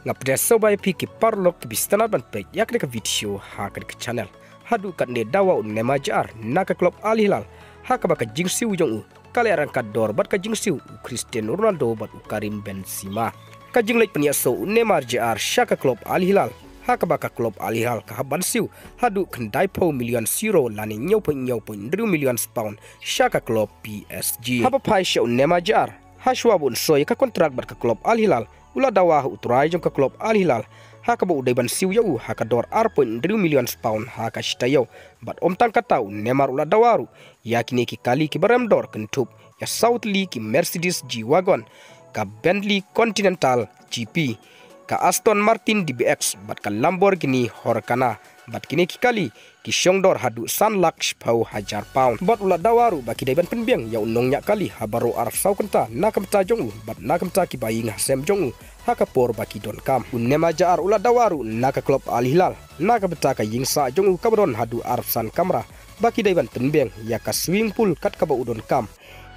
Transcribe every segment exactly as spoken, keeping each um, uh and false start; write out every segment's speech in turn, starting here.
Nga pdiang sngewbha ïa phi ki paralok kiba sngewtynnat ban peit ïa kane ka video ha kane ka channel. Haduh katne dawa u Neymar Jr na ka klub Al Hilal, ha kaba ka jingsiew jong u ka la ryngkat dor bad ka jingsiew u Cristiano Ronaldo bad u Karim Benzema. Ka jingleit pynïasoh u Neymar Jr sha ka klub Al Hilal, ha kaba ka klub Al Hilal ka hap ban siew haduh khyndai phew million euro lane hynñiew phew hynñiew point hynriew million pound sha ka klub P S G. Haba phai sha u Neymar Jr, ha shuwa ba un soi ka kontrak bad ka klub Al Hilal, u la dawa ha u trai jong ka klub Al Hilal, ha kaba u dei ban siew ïa u ha ka dor ar point hynriew million pound ha ka shi taïew. Bad ym tang kata, u Neymar u la dawa ruh ïa kine ki kali kiba rem dor, kynthup ïa saw tylli ki Mercedes G-Wagon, ka Bentley Continental G P, ka Aston Martin D B X bad ka Lamborghini Huracan. Bad kine ki kali ki shong dor haduh san lak shiphew hajar pound. Bad u la dawa ruh ba ki dei ban pynbiang ïa u nongñiah kali ha baroh arphew saw kynta na ka bynta jong u bad na ka bynta ki bahaïing hasem jong u ha ka por ba ki donkam. U Neymar Jr u la dawa ruh na ka klub Al Hilal na ka bynta ka ïing sah jong u kaba don haduh arphew san kamra, ba ki dei ban pynbiang ïa ka swimming pool kat kaba u donkam,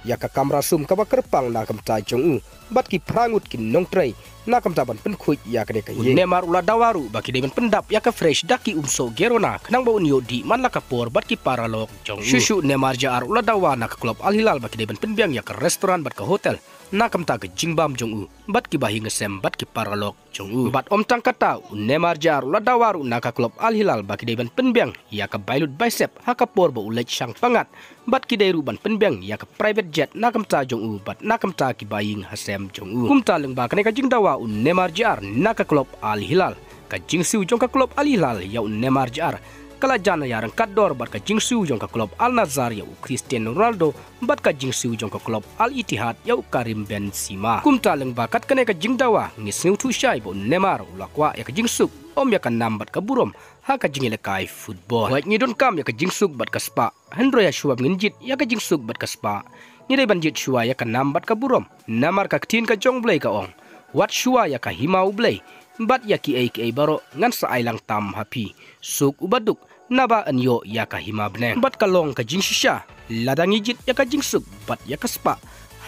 ïa ka kamra sum kaba kyrpang na ka bynta jong u, bad ki phra ngut ki nongtrei na ka bynta ban pynkhuid ïa kane ka ïing. U Neymar u la dawa ruh ba ki dei ban pyndap ïa ka fridge da ki umsoh Girona, khnang ba un ïoh dih man la ka por bad ki paralok jong u. Shuh shuh u Neymar Jr u la dawa na ka klub Al Hilal ba ki dei ban pynbiang ïa ka restaurant bad ka hotel na ka bynta ka jingbam jong u bad ki bahaïing hasem bad ki paralok jong u. Bad ym tang kata, u Neymar Jr u la dawa ruh na ka klub Al Hilal ba ki dei ban pynbiang ïa ka bailut bicep ha ka por ba u leit shang pyngngad, bad ki dei ruh ban pynbiang ïa ka private jet na ka bynta jong u bad na ka bynta ki bahaïing hasem jong u. Kumta lyngba kane ka jingdawa u Neymar Jr na ka klub Al Hilal, ka jingsiew jong ka klub Al Hilal ïa u Neymar Jr ka la jan ïa ryngkat dor bad ka jingsiew jong ka klub Al Nassr ïa u Cristiano Ronaldo bad ka jingsiew jong ka klub Al Ittihad ïa u Karim Benzema. Kumta lyngba kat kane ka jingdawa, ngi sngewthuh shai ba u Neymar u la kwah ïa ka jingsuk, ym ïa ka nam bad ka burom ha ka jingïalehkai football. Hooid, ngi donkam ïa ka jingsuk bad ka spah, hynrei ha shuwa ba ngin jied ïa ka jingsuk bad ka spah, ngi dei ban jied shuwa ïa ka nam bad ka burom. Namar ka ktien ka jong U Blei ka ong, wat shuwa ïa ka hima U Blei, bad ïa kiei kiei baroh ngan sa ai lang tam ha phi. Suk uba duk, naba yn ïoh ïa ka hima bneng. Bad ka long ka jingshisha, lada ngi jied ïa ka jingsuk bad ïa ka spah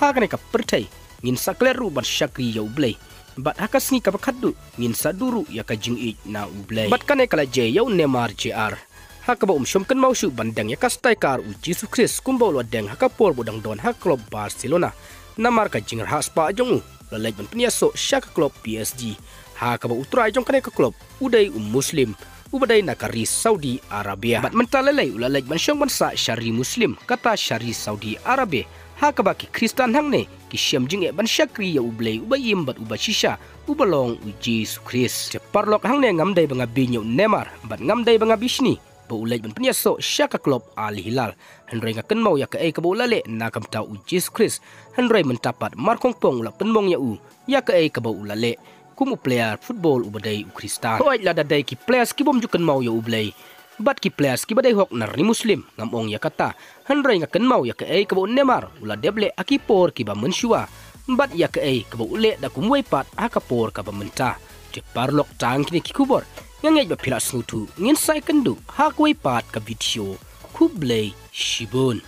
ha kane ka pyrthei, ngin sa klet ruh ban shakri ïa U Blei, bad ha ka sngi kaba khatduh ngin sa duh ruh ïa ka jingïeit na U Blei. Bad kane ka la jia ïa u Neymar Jr, ha kaba um shym kynmaw shuh ban deng ïa ka striker u Jisu Khrist kumba u la deng ha ka por ba u dang don ha ka klub Barcelona. Namar ka jingrhah spah jong u, u la leit ban pynïasoh sha ka klub P S G, ha kaba u trai jong kane ka klub u dei u Muslim uba dei na ka ri Saudi Arabia. Bad mynta lei lei u la leit ban shong ban sah sha ri Muslim, kata sha ri Saudi Arabia, ha kaba ki Khristan hangne ki shem jingeh ban shakri ïa U Blei uba im bad uba shisha, uba long u Jisu Khrist. Te paralok, hangne ngam dei ba nga beiñ ïa u Neymar bad ngam dei ba nga bishni ba u leit ban pynïasoh sha ka klub Al Hilal, hynrei nga kynmaw ïa kaei kaba u la leh na ka bynta u Jisu Khrist. Hynrei mynta pat markhongpong u la pynmong ïa u ïa kaei kaba u la leh kum u player football uba dei u Khristan. Hooid, lada dei ki players ki bym ju kynmaw ïa U Blei bad ki players kiba dei hok na ri Muslim, ngam ong ïa kata, hynrei nga kynmaw ïa kaei kaba u Neymar u la dep leh ha ki por kiba mynshuwa, bad ïa kaei kaba u leh da kumwei pat ha ka por kaba mynta. Te paralok, tang kine ki khubor, nga ngeit ba phi la sngewthuh. Ngin sa ïakynduh ha kawei pat ka video. Khublei shibun.